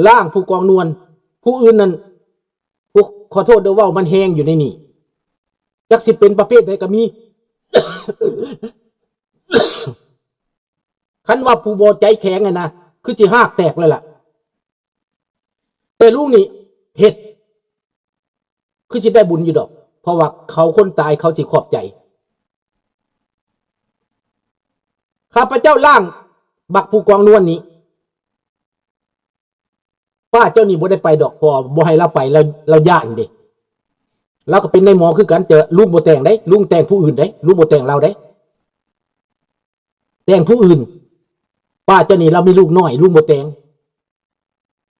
ລ້າງຜູ້ກອງນວນ ຜູ້ອື່ນນັ້ນ ຜູ້ ຂໍໂທດເດີ ເວົ້າມັນແຮງຢູ່ໃນນີ້ ຈັກຊິເປັນປະເພດໃດກໍມີ. ຄັນວ່າຜູ້ບໍ່ໃຈແຂງຫັ້ນນະ ຄືຊິຮາກແຕກແລ້ວລະ. ແຕ່ລຸງນີ້ເຮັດ ຄືຊິໄດ້ບຸນຢູ່ດອກ ເພາະວ່າເຂົາຄົນຕາຍເຂົາຊິຂອບໃຈ. ຂ້າພະເຈົ້າລ້າງບັກຜູ້ກອງນວນນີ້ ປ້າເຈົ້ານີ້ບໍ່ໄດ້ໄປດອກ ເພາະວ່າບໍ່ໃຫ້ລາວໄປ ລາວ ລາວຢ້ານເດ້. ລາວກໍເປັນນາຍໝໍຄືກັນ ແຕ່ລຸງບໍ່ແຕ່ງເດ້ ລຸງແຕ່ງຜູ້ອື່ນເດ້ ລຸງບໍ່ແຕ່ງລາວເດ້ ແຕ່ງຜູ້ອື່ນ. ປ້າເຈົ້ານີ້ລາວມີລູກນ້ອຍ ລຸງບໍ່ແຕ່ງ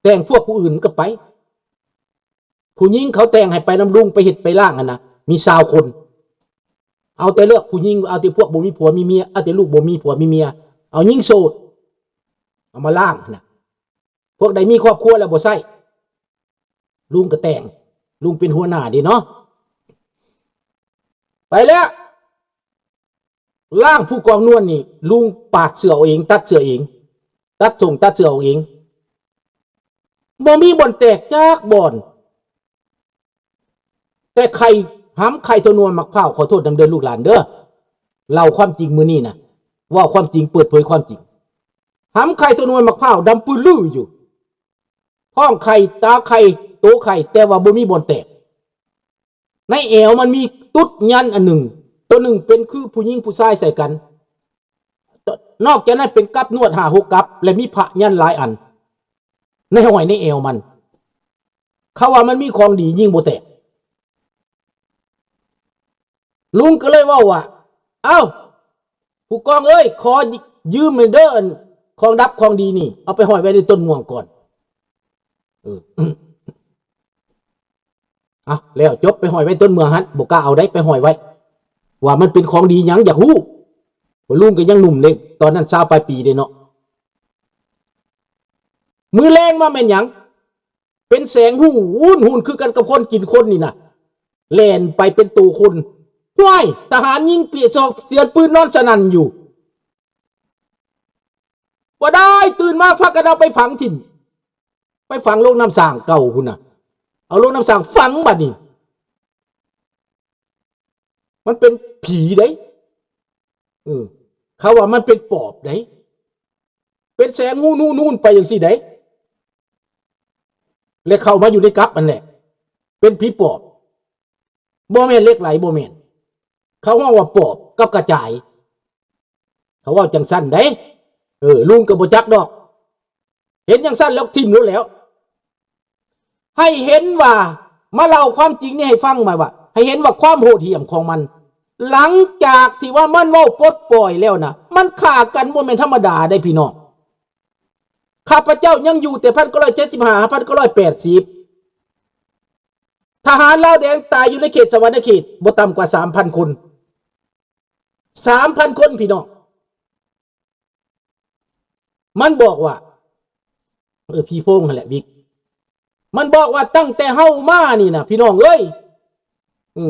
ແຕ່ງພວກຜູ້ອື່ນມັນກໍໄປ. ຜູ້ຍິງເຂົາແຕ່ງໃຫ້ໄປນຳລຸງ ໄປເຮັດໄປລ້າງຫັ້ນນະ ມີຊາວຄົນ. ເອົາແຕ່ເລືອກຜູ້ຍິງ ເອົາແຕ່ພວກບໍ່ມີຜົວມີເມຍ ເອົາແຕ່ລູກບໍ່ມີຜົວມີເມຍ ເອົາຍິງໂສດ ເອົາມາລ້າງຫັ້ນນະ. ພວກໃດມີຄອບຄົວແລ້ວບໍ່ໃຊ້ ລຸງກໍແຕ່ງ ລຸງເປັນຫົວໜ້າເດ້ເນາະ. ໄປແລ້ວ ລ້າງຜູ້ກອງນວນນີ້ ລຸງປາດເສື້ອເອົາເອງ ຕັດເສື້ອເອງ ຕັດຖົງຕັດເສື້ອເອົາເອງ ບໍ່ມີບ່ອນແຕກຈັກບ່ອນ. ແຕ່ໄຂ່ ຫຳໄຂ່ຕົວນວນໝາກພ້າວ ຂໍໂທດນຳເດີລູກຫຼານເດີ ເລົ່າຄວາມຈິງມື້ນີ້ນະ ເວົ້າຄວາມຈິງ ເປີດເຜີຍຄວາມຈິງ. ຫຳໄຂ່ຕົວນວນໝາກພ້າວດຳປືລືຢູ່ ທ້ອງໄຂ່ ຕາໄຂ່ ໂຕໄຂ່ ແຕ່ວ່າບໍ່ມີບ່ອນແຕກ. ໃນແອວມັນມີຕຸດຍັນອັນໜຶ່ງ ໂຕໜຶ່ງເປັນຄືຜູ້ຍິງຜູ້ຊາຍໃສ່ກັນ. ນອກຈາກນັ້ນເປັນກັບນວດຫ້າຫົກກັບ ແລະ ມີພະຍັນຫຼາຍອັນ ໃນຫ້ອຍໃນແອວມັນ. ເຂົາວ່າມັນມີຂອງດີ ຍິງບໍ່ແຕກ. ລຸງກໍເລີຍເວົ້າວ່າ ເອົ້າ ຜູ້ກອງເອີຍ ຂໍຍ- ຢືມແດ່ເດີ ອັນຂອງດັບຂອງດີນີ້ ເອົາໄປຫ້ອຍໄວ້ໃນຕົ້ນມ່ວງກ່ອນ. ເອີ ເອົາ ແລ້ວຈົບ ໄປຫ້ອຍໄວ້ຕົ້ນເມືອງຫັ້ນ ບໍ່ກ້າເອົາໃດ ໄປຫ້ອຍໄວ້ ວ່າມັນເປັນຂອງດີຫຍັງ ຢາກຮູ້. ລຸງກໍຍັງໜຸ່ມເດ້ ຕອນນັ້ນຊາວປາຍປີເດ້ເນາະ. ມື້ແລງມາແມ່ນຫຍັງ? ເປັນແສງຫຸ່ນໆ ຄືກັນກັບຄົນກິນຄົນນີ້ນະ ແລ່ນໄປເປັນໂຕຄົນ. ຫ້ວຍ! ທະຫານຍິງເປຍສອກສຽນປືນນອນສະໜັ່ນຢູ່. ບໍ່ໄດ້ ຕື່ນມາພາກັນເອົາໄປຝັງຖິ້ມ ໄປຝັງໂລງນ້ຳສ້າງເກົ່າພຸ້ນນະ ເອົາໂລງນ້ຳສ້າງຝັງບາດນີ້. ມັນເປັນຜີເດ້ ເອີ ເຂົາວ່າມັນເປັນປອບເດ້ ເປັນແສງຫຸ່ນໆ ໄປຈັ່ງຊີ້ເດ້ ແລະ ເຂົ້າມາຢູ່ໃນກັບຫັ້ນແຫຼະ ເປັນຜີປອບ. ບໍ່ແມ່ນເຫຼັກໄຫຼ ບໍ່ແມ່ນ ເຂົາຮ້ອງວ່າປອບກັບກະຈາຍ ເຂົາເວົ້າຈັ່ງຊັ້ນເດ້. ເອີ ລຸງກໍບໍ່ຈັກດອກ ເຫັນຈັ່ງຊັ້ນແລ້ວຖິ້ມໂລດແລ້ວ. ໃຫ້ເຫັນວ່າ ມາເລົ່າຄວາມຈິງນີ້ໃຫ້ຟັງ ໝາຍວ່າ ໃຫ້ເຫັນວ່າຄວາມໂຫດຫ້ຽມຂອງມັນ ຫຼັງຈາກທີ່ວ່າມັນເວົ້າປົດປ່ອຍແລ້ວນະ ມັນຂ້າກັນບໍ່ແມ່ນທຳມະດາເດ້ພີ່ນ້ອງ. ຂ້າພະເຈົ້າຍັງຢູ່ແຕ່ພັນເກົ້າຮ້ອຍເຈັດສິບຫ້າ ພັນເກົ້າຮ້ອຍແປດສິບ ທະຫານລາວແດງຕາຍຢູ່ໃນເຂດສະຫວັນນະເຂດບໍ່ຕ່ຳກວ່າສາມພັນຄົນ ສາມພັນຄົນພີ່ນ້ອງ. ມັນບອກວ່າ ເອີ ຜີໂພງຫັ້ນແຫຼະວິກ ມັນບອກວ່າ ຕັ້ງແຕ່ເຮົາມານີ້ນະ ພີ່ນ້ອງເອີຍ ອື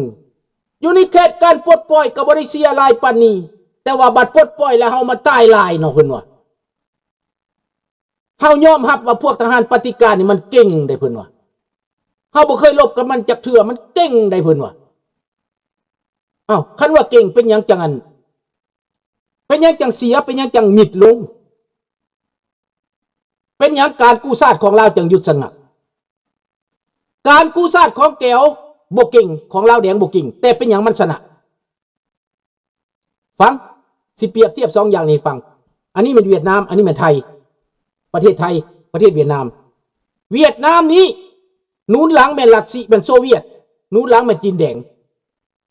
ຢູ່ໃນເຂດການປົດປ່ອຍກໍບໍ່ໄດ້ເສຍຫຼາຍປານນີ້ ແຕ່ວ່າບັດປົດປ່ອຍແລ້ວເຮົາມາຕາຍຫຼາຍເນາະ ເພິ່ນວ່າ. ເຮົາຍອມຮັບວ່າພວກທະຫານປະຕິການນີ້ມັນເກັ່ງເດ້ ເພິ່ນວ່າ. ເຮົາບໍ່ເຄີຍລົບກັບມັນຈັກເທື່ອ ມັນເກັ່ງໄດ໋ ເພິ່ນວ່າ. ເອົ້າ ຄັນວ່າເກັ່ງ ເປັນຫຍັງຈັ່ງອັນ ເປັນຫຍັງຈັ່ງເສຍ ເປັນຫຍັງຈັ່ງມິດລົງ? ເປັນຫຍັງການກູ້ຊາດຂອງລາວຈັ່ງຢຸດສະງັກ? ການກູ້ຊາດຂອງແກວບໍ່ເກັ່ງ ຂອງລາວແດງບໍ່ເກັ່ງ ແຕ່ເປັນຫຍັງມັນຊະນະ? ຟັງ ຊິປຽບທຽບສອງຢ່າງນີ້ໃຫ້ຟັງ. ອັນນີ້ແມ່ນຫວຽດນາມ ອັນນີ້ແມ່ນໄທ. ປະເທດໄທ ປະເທດຫວຽດນາມ. ຫວຽດນາມນີ້ໜູນຫຼັງແມ່ນລັດຊິ ແມ່ນໂຊວຽດ ໜູນຫຼັງແມ່ນຈີນແດງ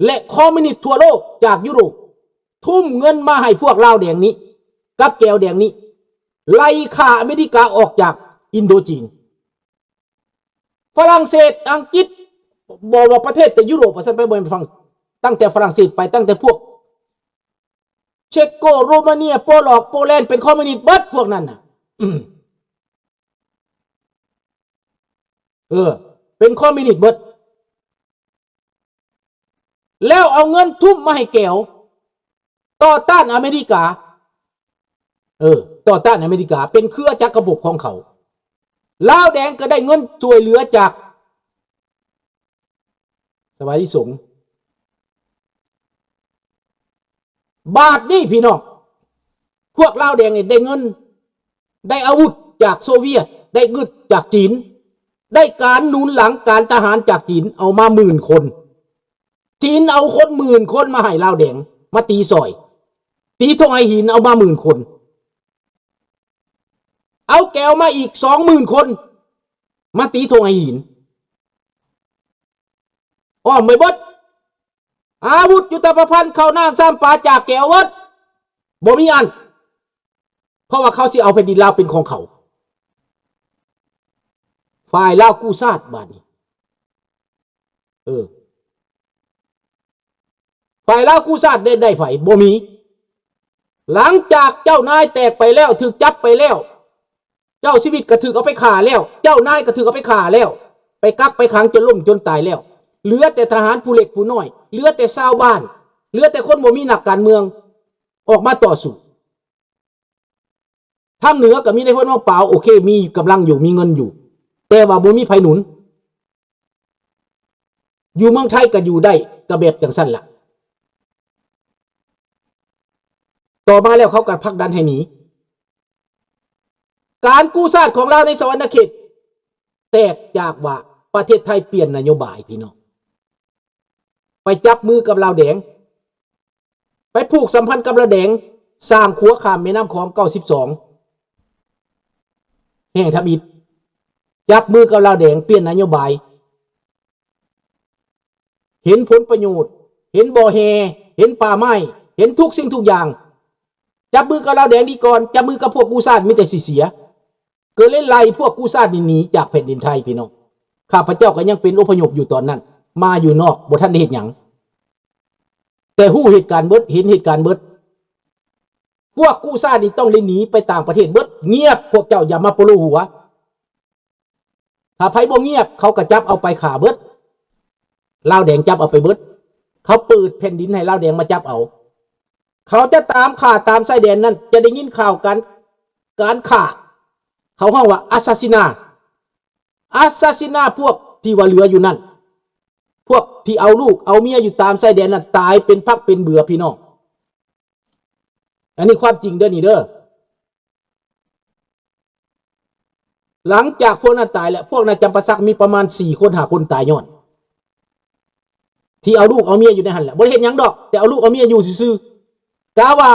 ແລະ ຄອມມິວນິດທົ່ວໂລກຈາກຢູໂຣບ ທຸ່ມເງິນມາໃຫ້ພວກລາວແດງນີ້ ກັບແກວແດງນີ້ ໄລ່ຂ້າອາເມລິກາອອກຈາກອິນໂດຈີນ. ຝຣັ່ງເສດ ອັງກິດ ບໍ່ວ່າປະເທດແຕ່ຢູໂຣບວ່າຊັ້ນໄປ ບໍ່ແມ່ນຝຣັ່ງ ຕັ້ງແຕ່ຝຣັ່ງເສດໄປ ຕັ້ງແຕ່ພວກເຊັກໂກ ໂຣມາເນຍ ໂປລອກ ໂປແລນ ເປັນຄອມມິວນິດເບິດພວກນັ້ນນະ. ເອີ ເປັນຄອມມິວນິດເບິດ. ແລ້ວເອົາເງິນທຸ່ມມາໃຫ້ແກວ ຕໍ່ຕ້ານອາເມລິກາ. ເອີ ຕໍ່ຕ້ານອາເມລິກາ ເປັນເຄືອຈັກກະບົບຂອງເຂົາ. ລາວແດງກໍໄດ້ເງິນຊ່ວຍເຫຼືອຈາກ ສະບາຍດີສົງ. ບາດນີ້ພີ່ນ້ອງ, ພວກລາວແດງນີ້ໄດ້ເງິນ, ໄດ້ອາວຸດຈາກໂຊວຽດ, ໄດ້ເງິນຈາກຈີນ, ໄດ້ການໜູນຫຼັງການທະຫານຈາກຈີນເອົາມາໝື່ນຄົນ. ຈີນເອົາຄົນໝື່ນຄົນມາໃຫ້ລາວແດງ, ມາຕີຊ່ອຍ, ຕີທົ່ງໄຫຫີນເອົາມາໝື່ນຄົນ. ເອົາແກວມາອີກສອງໝື່ນຄົນ ມາຕີທົ່ງໄຫຫີນ ອ້ອມໄປເບິດ. ອາວຸດ ຍຸດທະປະພັນ ເຂົ້ານ້ຳຊຳປາ ຈາກແກວເບິດ, ບໍ່ມີອັນ, ເພາະວ່າເຂົາຊິເອົາແຜ່ນດິນລາວເປັນຂອງເຂົາ. ຝ່າຍລາວກູ້ຊາດບາດນີ້ ເອີ ຝ່າຍລາວກູ້ຊາດໄດ້ ໄດ້ໃຜ? ບໍ່ມີ. ຫຼັງຈາກເຈົ້ານາຍແຕກໄປແລ້ວ, ຖືກຈັບໄປແລ້ວ, ເຈົ້າຊີວິດກໍຖືກເອົາໄປຂ້າແລ້ວ, ເຈົ້ານາຍກໍຖືກເອົາໄປຂ້າແລ້ວ, ໄປກັກໄປຂັງຈົນລົ້ມຈົນຕາຍແລ້ວ, ເຫຼືອແຕ່ທະຫານຜູ້ເລັກຜູ້ນ້ອຍ, ເຫຼືອແຕ່ຊາວບ້ານ, ເຫຼືອແຕ່ຄົນບໍ່ມີນັກການເມືອງອອກມາຕໍ່ສູ້. ທາງເໜືອກໍມີນາຍພົນ ວັງປາວ, ໂອເຄ ມີກຳລັງຢູ່, ມີເງິນຢູ່, ແຕ່ວ່າບໍ່ມີໃຜໜູນ. ຢູ່ເມືອງໄທກໍຢູ່ໄດ້, ກໍແບບຈັ່ງຊັ້ນລະ. ຕໍ່ມາແລ້ວເຂົາກໍຜັກດັນໃຫ້ໜີ. ການກູ້ຊາດຂອງລາວໃນສະຫວັນນະເຂດ ແຕກຈາກວ່າປະເທດໄທປ່ຽນນະໂຍບາຍ, ພີ່ນ້ອງ, ໄປຈັບມືກັບລາວແດງ, ໄປຜູກສຳພັນກັບລາວແດງ, ສ້າງຂົວຂ້າມແມ່ນ້ຳຂອງເກົ້າສິບສອງແຫ່ງທຳອິດ, ຈັບມືກັບລາວແດງ, ປ່ຽນນະໂຍບາຍ, ເຫັນຜົນປະໂຫຍດ, ເຫັນບໍ່ແຮ່, ເຫັນປ່າໄມ້, ເຫັນທຸກສິ່ງທຸກຢ່າງ. ຈັບມືກັບລາວແດງດີກ່ອນ, ຈັບມືກັບພວກກູ້ຊາດມີແຕ່ຊິເສຍ. ກໍເລີຍໄລ່ພວກກູ້ຊາດນີ້ໜີຈາກແຜ່ນດິນໄທ, ພີ່ນ້ອງ. ຂ້າພະເຈົ້າກໍຍັງເປັນອົບພະຍົບຢູ່ຕອນນັ້ນ, ມາຢູ່ນອກ, ບໍ່ທັນໄດ້ເຮັດຫຍັງ, ແຕ່ຮູ້ເຫດການເບິດ, ເຫັນເຫດການເບິດ. ພວກກູ້ຊາດນີ້ຕ້ອງໄດ້ໜີໄປຕ່າງປະເທດເບິດ, ງຽບ, ພວກເຈົ້າຢ່າມາໂປໂລຫົວ. ຖ້າໃຜບໍ່ງຽບ, ເຂົາກໍຈັບເອົາໄປຂ້າເບິດ. ລາວແດງຈັບເອົາໄປເບິດ. ເຂົາເປີດແຜ່ນດິນໃຫ້ລາວແດງມາຈັບເອົາ. ເຂົາຈະຕາມຂ້າຕາມຊາຍແດນນັ້ນ, ຈະໄດ້ຍິນຂ່າວການ, ການຂ້າ. ເຂົາຮ້ອງວ່າ ອາຊາຊິນາ, ອາຊາຊິນາພວກທີ່ວ່າເຫຼືອຢູ່ນັ້ນ, ພວກທີ່ເອົາລູກເອົາເມຍຢູ່ຕາມຊາຍແດນນັ້ນ ຕາຍເປັນຜັກເປັນເບືອ, ພີ່ນ້ອງ. ອັນນີ້ຄວາມຈິງເດີນີ້ເດີ. ຫຼັງຈາກພວກນັ້ນຕາຍແລ້ວ, ພວກນາຍຈຳປາສັກມີປະມານສີ່ຄົນຫ້າຄົນຕາຍຍ້ອນທີ່ເອົາລູກເອົາເມຍຢູ່ໃນຫັ້ນແຫຼະ, ບໍ່ໄດ້ເຮັດຫຍັງດອກ, ແຕ່ເອົາລູກເອົາເມຍຢູ່ຊື່ໆ. ກະວ່າ,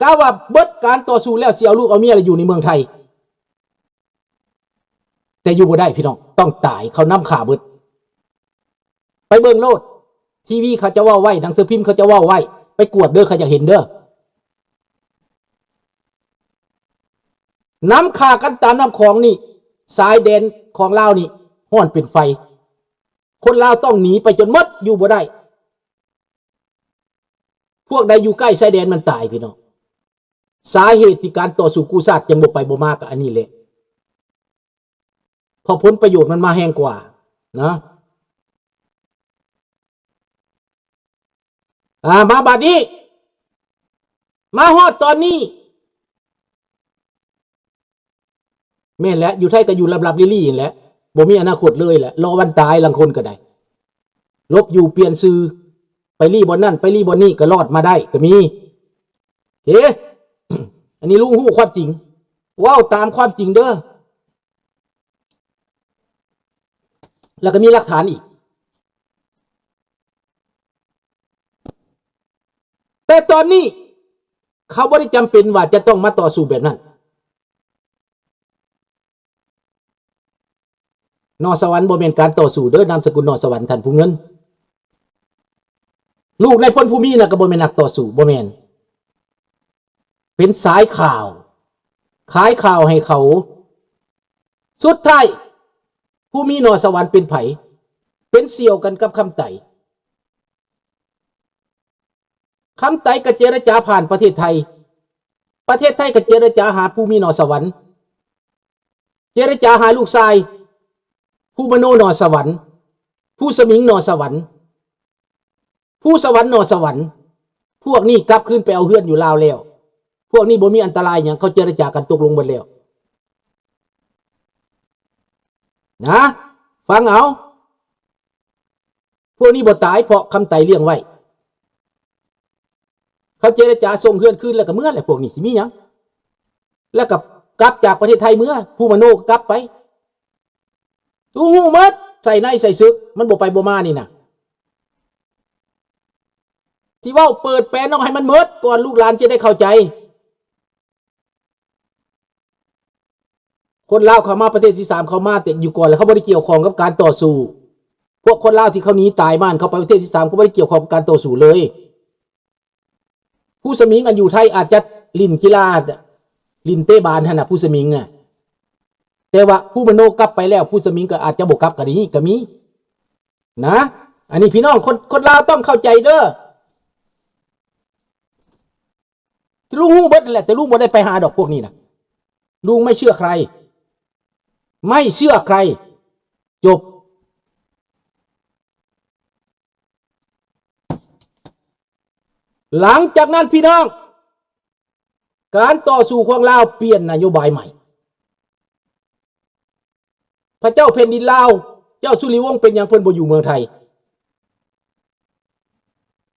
ກະວ່າເບິດການຕໍ່ສູ້ແລ້ວ ຊິເອົາລູກເອົາເມຍແລ້ວຢູ່ໃນເມືອງໄທ. ແຕ່ຢູ່ບໍ່ໄດ້ພີ່ນ້ອງ, ຕ້ອງຕາຍ, ເຂົານຳຂ້າເບິດ. ໄປເບິ່ງໂລດ, ທີວີເຂົາຈະເວົ້າໄວ້, ໜັງສືພິມເຂົາຈະເວົ້າໄວ້, ໄປກວດເດີ, ຂ້າຢາກເຫັນເດີ. ນຳຂ້າກັນຕາມນ້ຳຂອງນີ້, ຊາຍແດນຂອງລາວນີ້ຮ້ອນເປັນໄຟ. ຄົນລາວຕ້ອງໜີໄປຈົນໝົດ, ຢູ່ບໍ່ໄດ້. ພວກໃດຢູ່ໃກ້ຊາຍແດນມັນຕາຍ, ພີ່ນ້ອງ. ສາເຫດທີ່ການຕໍ່ສູ້ກູ້ຊາດຍັງບໍ່ໄປບໍ່ມາກໍອັນນີ້ແຫຼະ, ເພາະຜົນປະໂຫຍດມັນມາແຮງກວ່ານະ. ອ່າ ມາບາດນີ້, ມາຮອດຕອນນີ້, ແມ່ນແຫຼະ, ຢູ່ໄທກໍຢູ່ຫຼັບໆລີ້ໆຫັ້ນແຫຼະ, ບໍ່ມີອະນາຄົດເລີຍແຫຼະ, ລໍວັນຕາຍ. ລາງຄົນກໍໄດ້ຫຼົບຢູ່ປ່ຽນຊື່, ໄປລີ້ບ່ອນນັ້ນ, ໄປລີ້ບ່ອນນີ້, ກໍລອດມາໄດ້ກໍມີ. ເອີ ອັນນີ້ລຸງຮູ້ຄວາມຈິງ, ເວົ້າຕາມຄວາມຈິງເດີ. ແລ້ວກໍມີຫຼັກຖານອີກ. ແຕ່ຕອນນີ້ເຂົາບໍ່ໄດ້ຈຳເປັນວ່າຈະຕ້ອງມາຕໍ່ສູ້ແບບນັ້ນ. ນໍສະຫວັນບໍ່ແມ່ນການຕໍ່ສູ້ເດີ, ນາມສະກຸນນໍສະຫວັນ, ທ່ານຜູ້ເງິນ. ລູກນາຍພົນ ພູມີ ນະ ກໍບໍ່ແມ່ນນັກຕໍ່ສູ້, ບໍ່ແມ່ນ. ເປັນສາຍຂ່າວ, ຂາຍຂ່າວໃຫ້ເຂົາ. ສຸດທ້າຍ ພູມີ ນໍສະຫວັນ ເປັນໃຜ? ເປັນສ່ຽວກັນກັບຄຳໄຕ. ຄຳໄຕກໍເຈລະຈາຜ່ານປະເທດໄທ, ປະເທດໄທກໍເຈລະຈາຫາ ພູມີ ນໍສະຫວັນ, ເຈລະຈາຫາລູກຊາຍ ພູມະໂນ ນໍສະຫວັນ, ພູສະໝິງ ນໍສະຫວັນ, ພູສະຫວັນ ນໍສະຫວັນ. ພວກນີ້ກັບຄືນໄປເອົາເຮືອນຢູ່ລາວແລ້ວ, ພວກນີ້ບໍ່ມີອັນຕະລາຍຫຍັງ, ເຂົາເຈລະຈາກັນຕົກລົງໝົດແລ້ວ. ນະ ຟັງເອົາ. ພວກນີ້ບໍ່ຕາຍເພາະຄຳໄຕລ້ຽງໄວ້. ເຂົາເຈລະຈາສົ່ງເຮືອນຄືນແລ້ວກໍເມືອແຫຼະ. ພວກນີ້ຊິມີຫຍັງ? ແລ້ວກໍກັບຈາກປະເທດໄທເມືອ, ພູມະໂນກໍກັບໄປ. ຮູ້ ຮູ້ໝົດ, ໃສ່ໃນໃສ່ເສິກ, ມັນບໍ່ໄປບໍ່ມານີ້ນະ. ຊິເວົ້າເປີດແປນອອກໃຫ້ມັນໝົດກ່ອນ ລູກຫຼານຈະໄດ້ເຂົ້າໃຈ. ຄົນລາວເຂົ້າມາປະເທດທີສາມ ເຂົ້າມາແຕ່ຢູ່ກ່ອນ ແລ້ວເຂົາບໍ່ໄດ້ກ່ຽວຂ້ອງກັບການຕໍ່ສູ້. ພວກຄົນລາວທີ່ເຂົາໜີຕາຍມາ ເຂົ້າໄປປະເທດທີສາມ ເຂົາບໍ່ໄດ້ກ່ຽວຂ້ອງກັບການຕໍ່ສູ້ເລີຍ. ຜູ້ສະໝິງອັນຢູ່ໄທອາດຈະຫຼິ້ນກິລາ ຫຼິ້ນເຕະບານຫັ້ນນະ ຜູ້ສະໝິງນະ, ແຕ່ວ່າພູມະໂນກັບໄປແລ້ວ ຜູ້ສະໝິງກໍອາດຈະບໍ່ກັບກໍໄດ້ ກໍມີນະ. ອັນນີ້ພີ່ນ້ອງ ຄົນ ຄົນລາວຕ້ອງເຂົ້າໃຈເດີ. ລຸງຮູ້ເບິດຫັ້ນແຫຼະ ແຕ່ລຸງບໍ່ໄດ້ໄປຫາດອກພວກນີ້ນະ. ลุงไม่เชื่อใคร ไม่เชื่อใคร จบ. หลังจากนั้นพี่น้อง การต่อสู้ของลาวเปลี่ยนนโยบายใหม่. พระเจ้าแผ่นดินลาว เจ้าสุริวงศ์ เป็นหยังเพิ่นบ่อยู่เมืองไทย?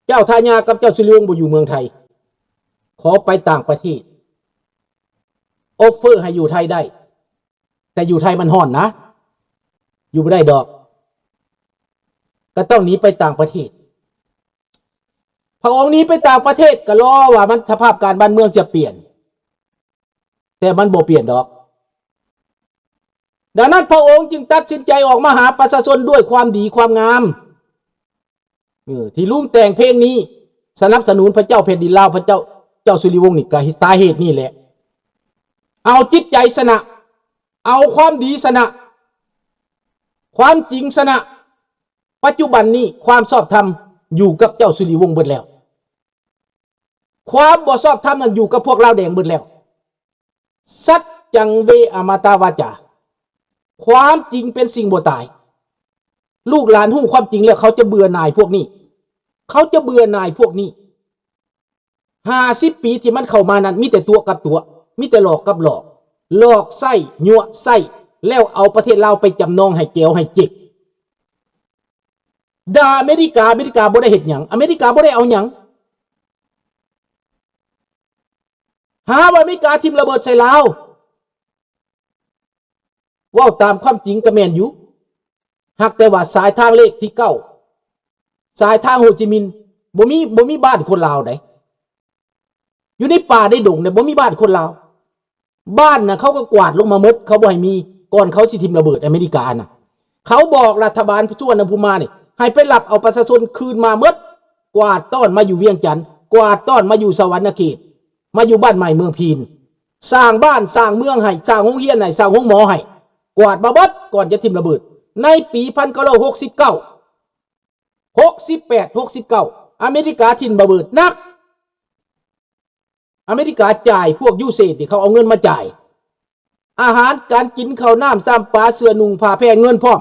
เจ้าทายากับเจ้าสุริวงศ์บ่อยู่เมืองไทย ขอไปต่างประเทศ ออฟเฟอร์ให้อยู่ไทยได้ แต่อยู่ไทยมันฮ้อนนะ อยู่บ่ได้ดอก ก็ต้องหนีไปต่างประเทศ. พระองค์หนีไปต่างประเทศ ก็รอว่ามัน สภาพการบ้านเมืองจะเปลี่ยน แต่มันบ่เปลี่ยนดอก. ดังนั้นพระองค์จึงตัดสินใจออกมาหาประชาชนด้วยความดีความงาม เออ ที่ลุงแต่งเพลงนี้ สนับสนุนพระเจ้าแผ่นดินลาว พระเจ้า เจ้าสุริวงศ์นี่ ก็สาเหตุนี่แหละ เอาจิตใจชนะ เอาความดีชนะ ความจริงชนะ ปัจจุบันนี้ความชอบธรรมอยู่กับเจ้าสุริวงศ์เบิดแล้ว ความบ่ชอบธรรมนั้นอยู่กับพวกลาวแดงเบิดแล้ว สัจจังเวอมตะวาจา ความจริงเป็นสิ่งบ่ตาย ลูกหลานฮู้ความจริงแล้ว เขาจะเบื่อหน่ายพวกนี้ เขาจะเบื่อหน่ายพวกนี้ ห้าสิบปีที่มันเข้ามานั้น มีแต่ตั๋วกับตั๋ว มีแต่หลอกกับหลอก หลอกใช้ ยั่วใช้ แล้วเอาประเทศลาวไปจำนองให้แก๋วให้เจ๊ก ด่าอเมริกา อเมริกาบ่ได้เฮ็ดหยัง อเมริกาบ่ได้เอาหยัง หาว่าอเมริกาถิ่มระเบิดใส่ลาว เว้าตามความจริงก็แม่นอยู่ หากแต่ว่าสายทางเลขที่เก้า สายทางโฮจิมินห์ บ่มี บ่มีบ้านคนลาวใด อยู่ในป่าในดงเนี่ย บ่มีบ้านคนลาว บ้านน่ะเขาก็กวาดลงมาหมด เขาบ่ให้มี ก่อนเขาสิถิ่มระเบิดอเมริกาน่ะ เขาบอกรัฐบาลสุวรรณภูมิมานี่ ให้ไปรับเอาประชาชนคืนมาหมด กวาดต้อนมาอยู่เวียงจันทน์ กวาดต้อนมาอยู่สะหวันนะเขต มาอยู่บ้านใหม่เมืองพีน สร้างบ้านสร้างเมืองให้ สร้างโรงเรียนให้ สร้างโรงหมอให้ กวาดมาเบิดก่อนจะถิ่มระเบิด ในปีพันเก้าร้อยหกสิบเก้า หกสิบแปด หกสิบเก้า อเมริกาถิ่มระเบิดหนัก อเมริกาจ่ายพวกยูเซดนี่ เขาเอาเงินมาจ่าย อาหารการกิน ข้าวน้ำซ้ำปลา เสื้อนุ่งผ้าแพร่ เงินพร้อม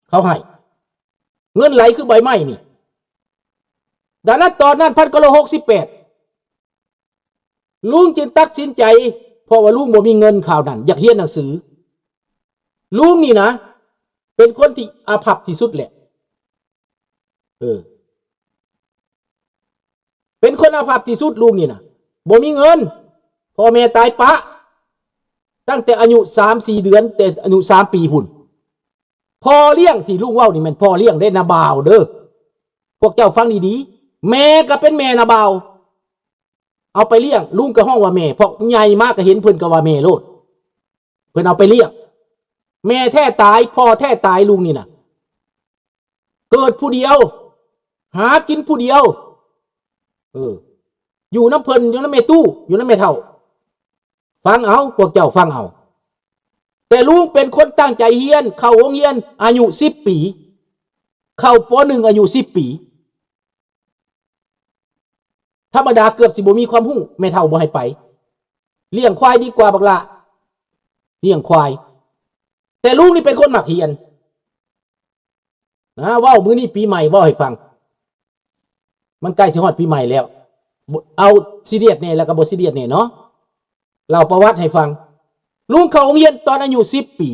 เขาให้ เงินไหลคือใบไม้นี่ ดังนั้นตอนนั้น พันเก้าร้อยหกสิบแปด ลุงจึงตัดสินใจ เพราะว่าลุงบ่มีเงินคราวนั้น อยากเรียนหนังสือ ลุงนี่นะ เป็นคนที่อาภัพที่สุดแหละ เออ เป็นคนอาภัพที่สุดลุงนี่นะ บ่มีเงิน พ่อแม่ตายปะ ตั้งแต่อายุสามสี่เดือน แต่อายุสามปีพุ้น พ่อเลี้ยงที่ลุงเว้านี่แม่นพ่อเลี้ยงเด้ นาบ่าวเด้อ พวกเจ้าฟังดีๆ แม่ก็เป็นแม่นาบ่าว เอาไปเลี้ยง ลุงก็ฮ้องว่าแม่ เพราะใหญ่มาก็เห็นเพิ่นก็ว่าแม่โลด เพิ่นเอาไปเลี้ยง แม่แท้ตาย พ่อแท้ตายลุงนี่นะ เกิดผู้เดียว หากินผู้เดียว เออ อยู่นำเพิ่น อยู่นำแม่ตู้ อยู่นำแม่เฒ่า ฟังเอา พวกเจ้าฟังเอา แต่ลุงเป็นคนตั้งใจเรียน เข้าโรงเรียนอายุสิบปี เข้า ป.หนึ่ง อายุสิบปี ธรรมดาเกือบสิบ่มีความรู้ แม่เฒ่าบ่ให้ไป เลี้ยงควายดีกว่าบักหล่า เลี้ยงควาย แต่ลุงนี่เป็นคนมักเรียน นะ เว้ามื้อนี้ปีใหม่ เว้าให้ฟัง มันใกล้สิฮอดปีใหม่แล้ว บ่ เอาซีเรียสแหน่ แล้วก็บ่ซีเรียสแหน่เนาะ เล่าประวัติให้ฟัง ลุงเข้าโรงเรียนตอนอายุสิบปี